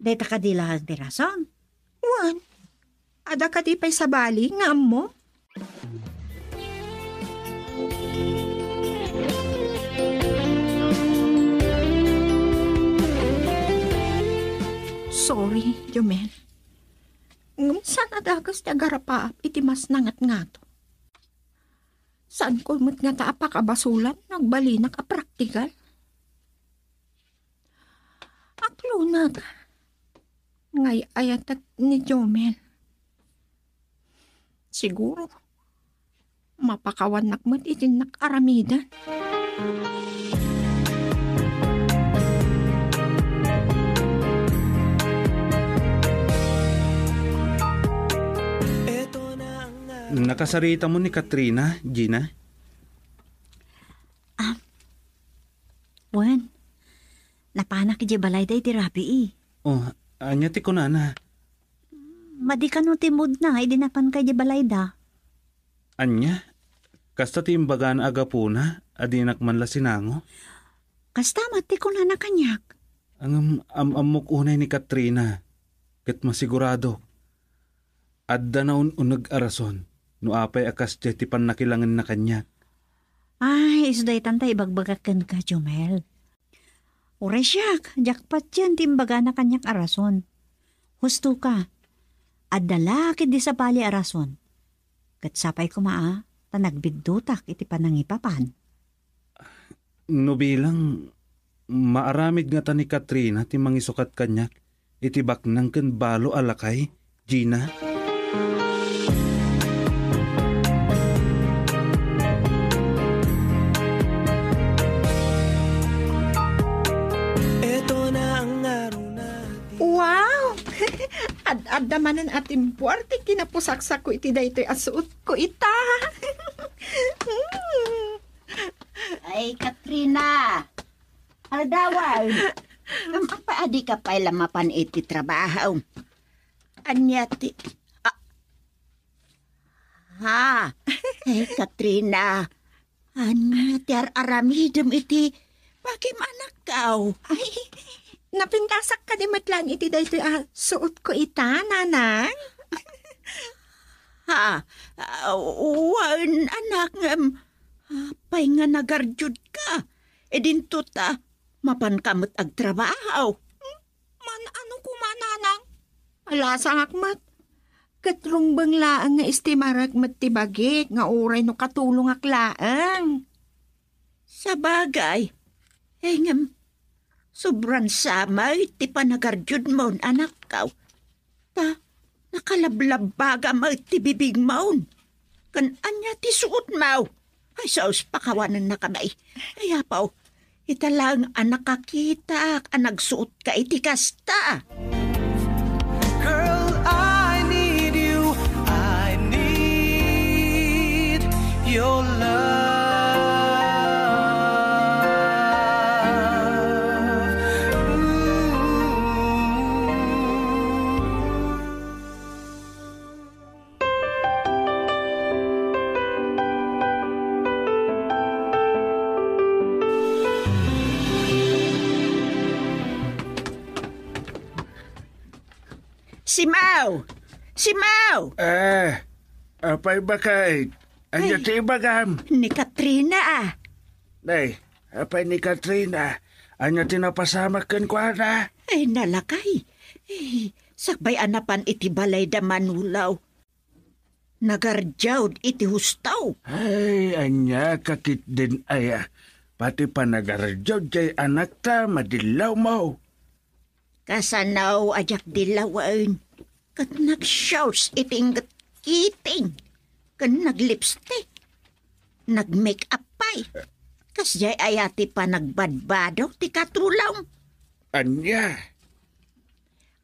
Dayta kadi laeng ti rason? Wen, adda kadi pay sabali nga ammo? Sorry, Jomel. Ngem saan a dakes ti agarapaap iti masnangatngato. Saanko met ngata a pakabasolan no agbalinak a praktikal. Aklonak. Ngay-ayatek ni Jomel. Siguro, mapakawannak met iti innak aramiden. Nakasaritamo ni Katrina, Gina? Ah, wen. Napanak idiay balayda iti rabii. Oh, ania ti kunana? Madi kano ti moodna idi napanka idiay balayda? Ania? Kasta ti imbagana a gapuna a dinak man la sinango? Kasta met ti kunana kaniak. Ngem am-ammok unay ni Katrina, ket masiguradok. Adda naun-uneg a rason no apay a kasdiay ti pannakilangenna kaniak. Ay, isu daytan ta ibagbagak kenka, Jomel. Uray siak, diak patien ti imbagana kaniak a rason. Husto ka, adda la ketdi sabali a rason. Ket sapay koma a ta nagbiddutak iti panangipapan. No bilang, maaramid ngata ni Katrina ti mangisukat kaniak iti baknang ken balo a lakay, Gina? Adda manen a timpuar ti kinapusaksakko iti daytoy a suotko ita. Ay, Katrina! Aldawan! Am-, apay a dika pay la mapan iti trabaho? Ania ti, ah, ha? Ay, Katrina, ania ti ar-aramidem iti bagim, anakko? Ay, napintasak kadi met laeng iti daytoy a suotko ita, nanang? Ha? Ah, wen, anak, ngem apay nga nagardiodka? Idinto ta mapanka met agtrabaho. Man-ano koma, nanang? Alasangak met. Ket rumbeng laeng nga estimarek met ti bagik nga uray no katulongak laeng. Sabagay, eh, ngem, sobran samay ti panagardiodmon, anakko. Ta, nakalablabbaga met ti bibigmon. Ken ania ti suotmo? Ay, sus, pakawanennakami. Ay, apo, ita laeng a nakakitak a nagsuotka iti kasta. Girl, I need you. I need your love. Ooh. Simaw! Simaw! Eh, apay, baket? Ania Ay, ti ibagam? Ni Katrina, ah. Ay, apay ni Katrina? Ania ti napasamak kenkuana? Ay, nalakay. Ay, sakbay a napan iti balay da Manulaw. Nagardiawd iti husto. Ay, ania ka ketdin aya? Pati panagardiawd jay anakta, madillawmo. Kasano a diak dillawen? Ket nag-shorts iti ingget kiting, ken nag-lipstick. Nag-make up pay. Kasdiay aya ti panagbadbado ti katulong? Ania?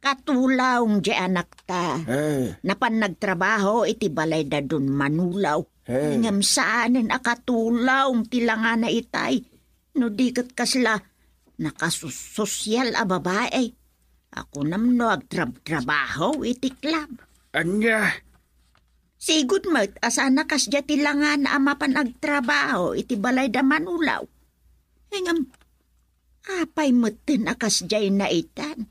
Katulong, di anakta. Eh. Napan nagtrabaho iti balay da Don Manulaw. Eh. Ngem saanen a katulong ti langana itay. No di ket kasla nakasosyal a babai. Kunam no agtrabtrabaho iti club. Ania? Sigud met a saan a kasdiay ti langana a mapan agtrabaho iti balay da Manulaw. Ngem, apay metten a kasdiay naitan?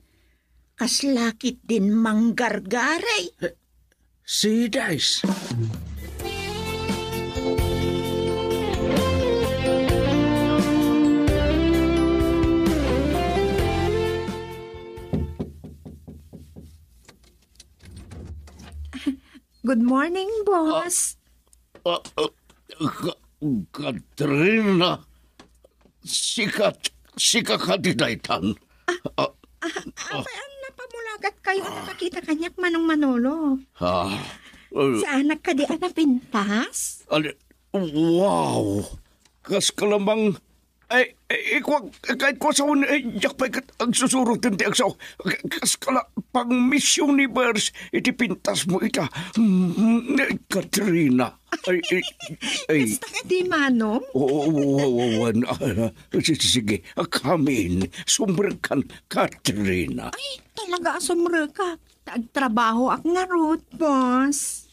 Kasla ketdin manggargaray. Sides. Good morning, boss. Ah, ah, Ka-, Katrina, sika, sika kadi daytan? Ah, ah, ah, apay a napamulagatkayo a nakakita kaniak, Manong Manolo? Ah, eh. Saanak kadi a napintas? Ali-, wow! Kas ka lamang, ay, ay, ikuak, kahit ko asawan, ay, diak pay ket agsusurot ti agsaw. K-, kas ka la pang Miss Universe, iti pintas mo ita. Mm, ay, Katrina. Ay, ay, ay. Kasta ka di, Manong? Oo, oo, oo, oo, ah, si-, si-, sige, akamin, sumrekkan, Katrina. Ay, talaga a sumrekak. Ta agtrabahoak ngarud, boss.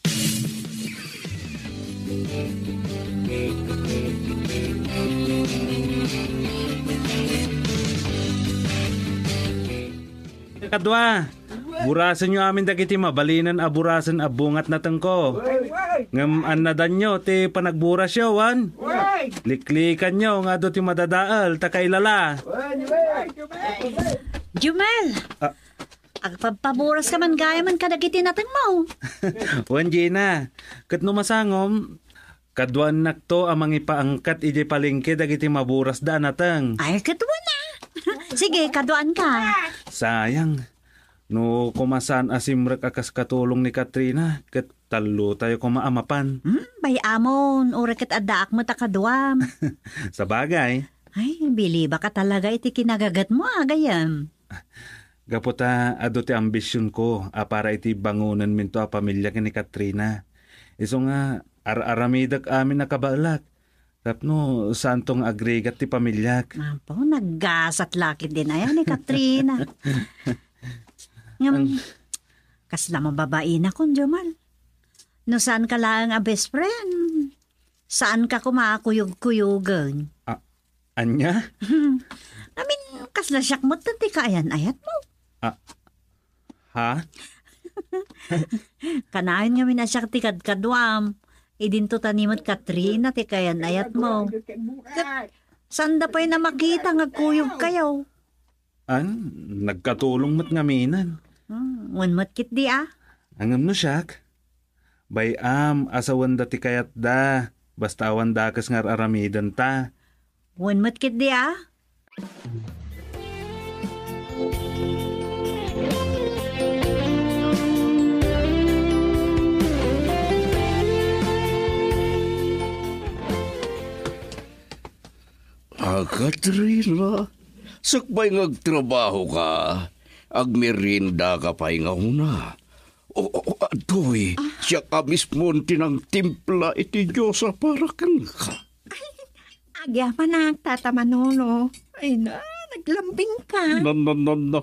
Kadua, burasenyo amin dagiti mabalinen a burasen a bungat natengko. Ngem annadanyo ti panagburasyo, wen? Liklikanyo nga adu ti madadael ta kailala. Jumel! Ah. Agpabpaburas ka man gayamen kadagiti natengmo. Wen, Gina, ket no masangom, kaduannakto a mangipaangkat idiay palengke dagiti maburasda a nateng. Ay, ket wen a. Sige, kaduanka. Sayang. No koma saan a simrek a kas katulong ni Katrina, ket tallotayo koma a mapan. Hmm, bay-am no, uray ket addaak met a kaduam. Sabagay. Ay, bilibaka talaga iti kinagagetmo, a gayyem. Gapu ta adu ti ambisionko a para iti bangonenminto a pamilia ken ni Katrina. Isu nga, ar-aramidek amin a kabaelak tapno saanto nga agrigat ti pamiliak. Apo, naggasat la ketdin aya ni Katrina. Ngem, kasla mababainak, Jomar. No saanka laeng a best friend, saanka koma a kuyog-kuyogen. A-, ania? Amin, kasla siak met ti kaayan-ayatmo. A-, ha? Kanayon ngamin a siak ti kadkaduam. Idinto ta ni met Katrina ti kaayan-ayatmo. Ket saanda pay a makita nga agkuyogkayo. An, nagkatulong met ngaminen. Hmm, wen met ketdi a. Ngem no siak, bay-am a sawenda ti kayatda, basta awan dakes nga ar-aramidenta. Wen met ketdi a. A, Katrina, sakbay nga agtrabahoka, agmeriendaka pay nga una. O, o, o, adtoy, siak a mismon ti nangtimpla iti Dios a para kenka. Ay, agyamanak, Tata Manolo. Ay na, naglambingka. Na, na, na, na.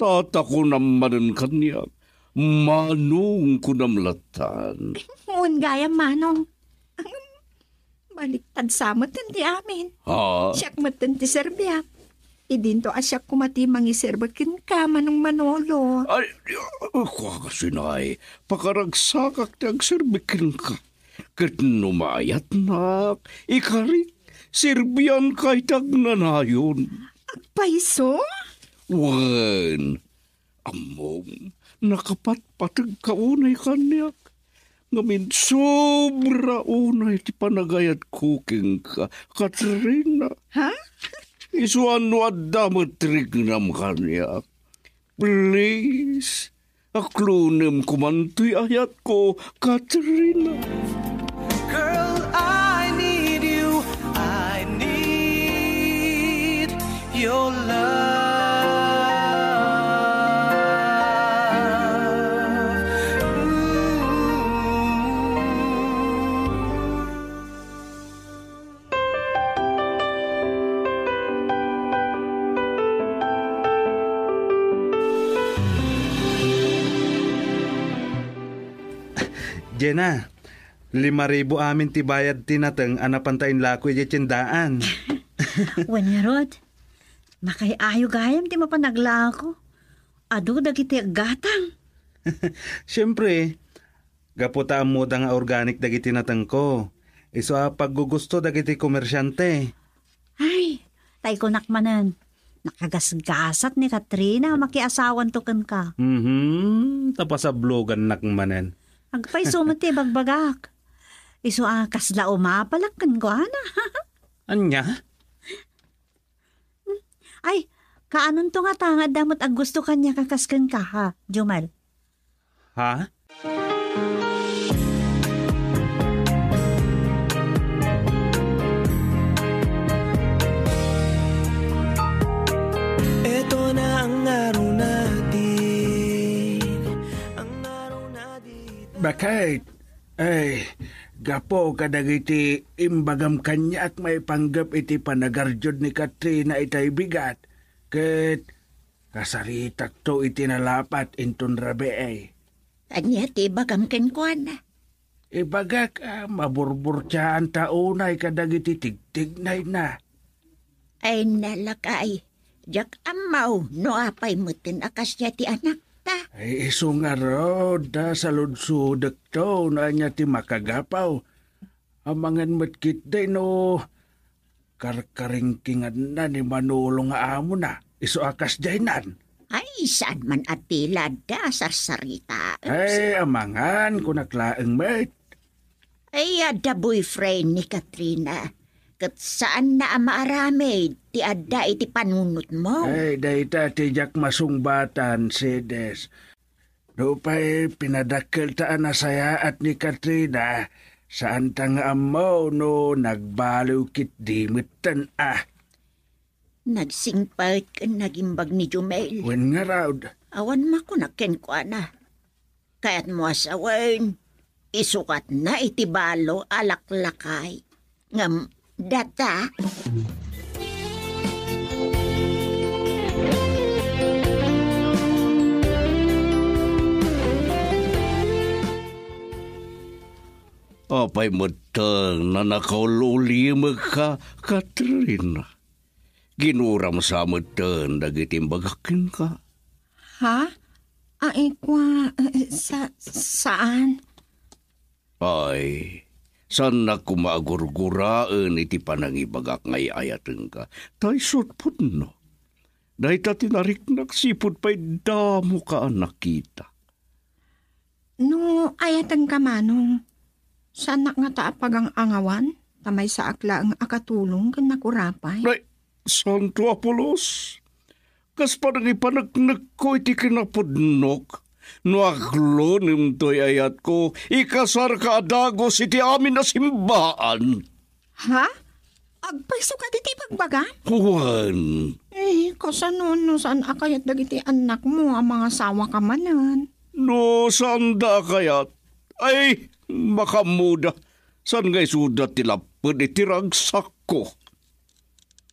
Tata kunam manen kaniak. Manong kunam lattan. Wen gayam, Manong. Baliktad sa met ti amin. Ha? Siak met ti serbiak. Idinto a siak koma ti mangiserbi kenka, Manong Manolo. Ay, kua kasinay, pakaragsakak ti agserbi kenka. Ket no maayatnak, ikarik, serbianka iti agnanayon. Agpayso? Wen, ammom, nakapatpategka unay kaniak. Ngamin, sobra unay ti panagayatko kenka, Katrina. Ha? Isu a no adda met riknam kaniak, please, aklonem koman toy ayatko, Katrina. Girl, I need you. I need your love. Ooh. Jenna, lima ribu amin ti bayad ti nateng a napanta inlako idiay tiendaan. Wen ngarud, nakay-ayo gayam ti mapan aglako. Adu dagiti aggatang. Siempre, gapu ta ammoda nga organic dagiti natengko. Isu a paggugusto dagiti komersiante. Ay, tay kunak manen, nakagasgasat ni Katrina a makiasawanto kenka. Mhm, ta pasablogannak manen. Agpayso met ti ibagbagak. Isu a kasla umapalak kenkuana. Ania? Ay, kaanonto ngata nga adda met aggusto kaniak a kas kenka, ha, Jomar? Ha? Eto na ang araw natin, ang araw natin. Bakit? Ay, gapu kadagiti imbagam kaniak maipanggep iti panagarjud ni Katrina itay bigat, ket kasaritakto iti nalapat inton rabii. Ania ti ibagam kenkuana? Ibagak a maburburtiaanta unay kadagiti tigtignayna. Ay, nalakay, diak ammo no apay metten a kasdiay ti anakta. Ay, isu ngarud, ta saludsodekto no ania ti makagapu. Amangan met ketdi no karkaringkinganna ni Manolo nga amona, isu a kasdiaynan. Ay, saan man a ti la adda sarsarita. Ay, amangan, kunak laeng met. Ay, adda boyfriend ni Katrina. Ket saanna a maaramid ti adda iti panunotmo. Ay, dayta ti diak masungbatan, Cedes. Nupay pinadakkelta a nasayaat ni Katrina, saanta nga ammo no nagbaliw ketdi metten a. Nagsingpet ken nagimbag ni Jumel. Wen ngarud. Awan makunak kenkuana. Kayatmo a sawen, isukatna iti balo a laklakay. Ngem data. Apay metten a nakaul-ulimekka, Katrina? Ginuram sa metten dagiti imbagak kenka. Ha? Ay, kua, eh, sa-, saan? Ay, saannak koma a gurguraen iti panangibagak nga ay-ayatenka. Ta isu ti pudno. Dayta ti nariknak sipud pay damoka a nakita. No ayatenka, Manong, saannak ngata a pagang-angawan, ta maysaak laeng a katulong ken nakurapay. Ay, Santo Apolos, kas panangipaneknekko iti kinapudnok, no aglonem toy ayatko, ikasarka a dagus iti amin a simbaan. Ha? Agpayso kadi ti ibagbagam? Wen. Eh, kasano no saan a kayat dagiti annakmo a mangasawaka manen? No saanda a kayat, ay, makaammoda, saan nga isuda ti lapped iti ragsakko.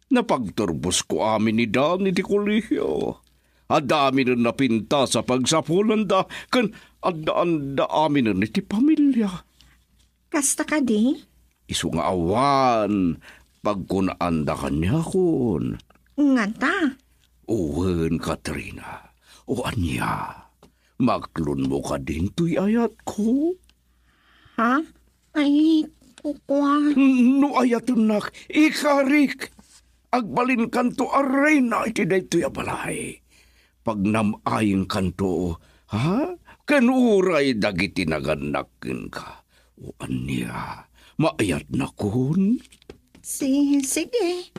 Napagturbosko amin ni Dan iti kolehio. Adda aminen napintas a pagsapulanda, ken addaanda aminen iti pamilia. Kasta kadi? Isu nga awan pagkunaanda kaniakon. Ngata? Wen, Katrina. O ania? Maklonmo kadin toy ayatko? Ha? Ay, kukua. No ayatennak, ikarik. Agbalinkanto a reyna iti daytoy a balay. Pagnam-ayengkanto, ha? Ken uray dagiti nagannak kenka. O ania, maayatnakon? Si-, sige.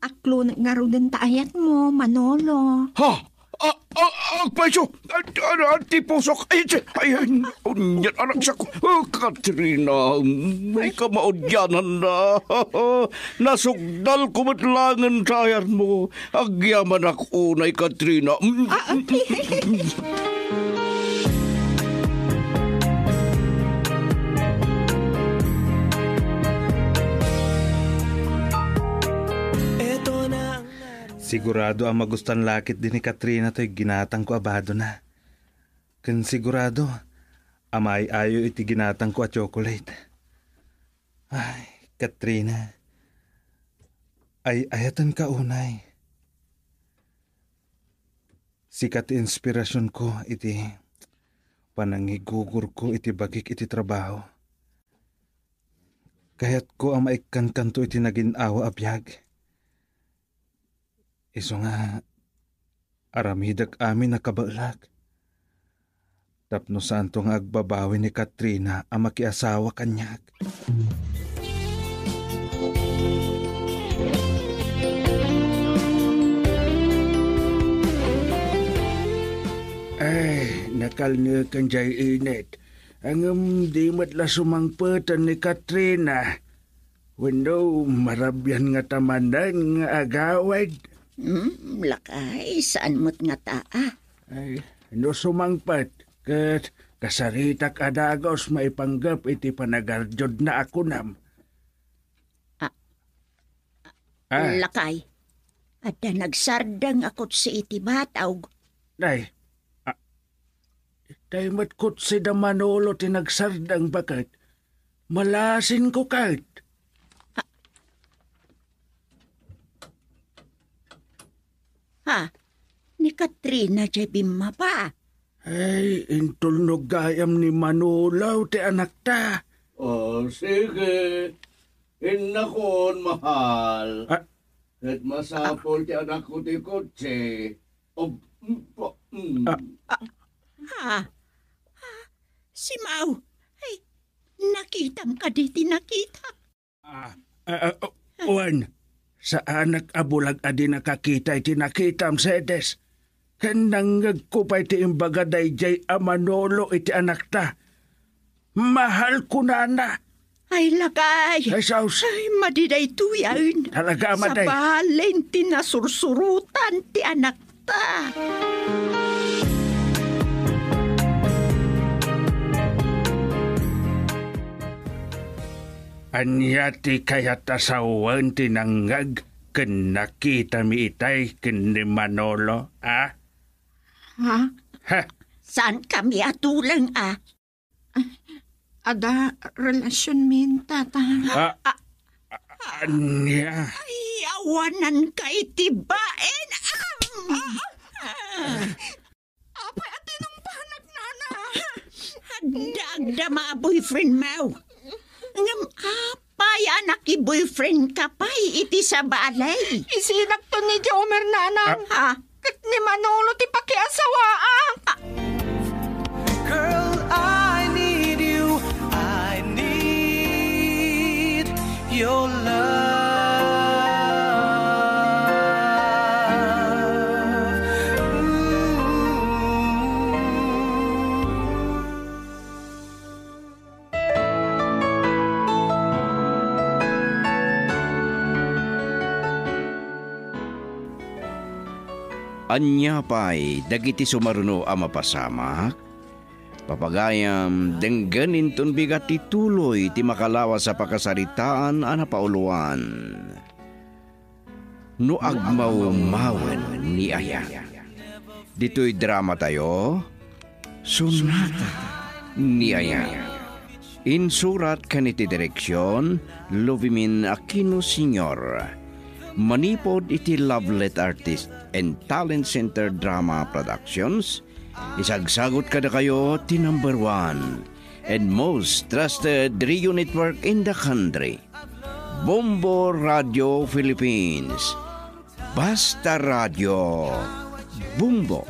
Aklonek ngaruden ta ayatmo, Manolo. Ha? A-, a-, agpayso! A-, a-, a-, ti pusok! Ay, ay, ay, unyat, anak siya ko. Oh, Katrina, may kamaudianan na. Nasukdalko met laengen ta ayatmo. Agyamanak unay, Katrina. Mm. Ah, okay. Sigurado a magustuan la ketdi ni Katrina toy ginatangko a badona. Ken sigurado a maay-ayo iti ginatangko a tsokolate. Ay, Katrina, ay-ayatenka unay. Sika ti inspirasionko iti panangigugurko iti bagik iti trabaho. Kayatko a maikkankanto iti nagin-awa a biag. Isu nga, aramidek amin a kabaelak. Tapno saanto nga agbabawi ni Katrina a makiasawa kaniak. Ay, nakalneken jay init. Ngem di met la sumangpeten ni Katrina. Wenno, marabian ngata manen nga agawid? Hmm, lakay, saan met ngata, ah? Ay, no sumangpet, ket kasaritak a dagus maipanggep iti panagarjudna a kunam. Ah, Ah. Lakay, adda nagsardeng a kotse iti batog. Ay, ah, tay met kotse da Manolo ti nagsardeng, baket. Malasinko ket. Ha? Ha? Ni Katrina jay bimmaba? Ay, intulnog gayam ni Manolo ti anakta. Oh, sige. Innakon, mahal. Ah. Ket masapul ti anakko ti kotse. Oh, mm, pa-, mm. Ah. Ah. Ah. Ah. Simaw. Ay, nakitam kadi ti nakita? Ah, ah, ah, oh, wen, saanak a bulag a di nakakita iti nakitam, Sedes. Ken nangngegko pay ti imbaga daydiay a Manolo iti anakta. Mahal kunana. Ay, lakay. Ay, sus. Ay, madi daytoyen. Talaga, madi. Sabalen ti nasursurotan ti anakta. Ania ti kayat a sawen ti nangngeg ken nakitami itay ken ni Manolo, a? Ha? Ha? Saankami a tuleng, a? Adda relasionmi, tata. Ah, ah, ania? Ay, awananka iti bain. Ah! Apay a tinungpanak, nana? Adda agdama a boyfriend mo. Ngem apay a naki-boyfriend ka pay iti sabali? Isinakto ni Jomer, nanang. Ah. Ha? Ket ni Manolo ti pakiasawaak. Girl, I need you. I need your love. Ooh. Ania pay dagiti sumaruno a mapasamak? Papagayam, denggen inton bigat ti tuloy ti makalawas a pakasaritaan a napauluan. No agmawmawen ni Aya. Ditoy dramatayo, Sonata ni Aya. Insurat ken iti direksion, Lovimin Aquino Senior. Manipud iti Lovelet Artist and Talent Center Drama Productions, isagsagut kadakayo ti number one and most trusted radio network in the country, Bombo Radio Philippines. Basta Radio, Bombo.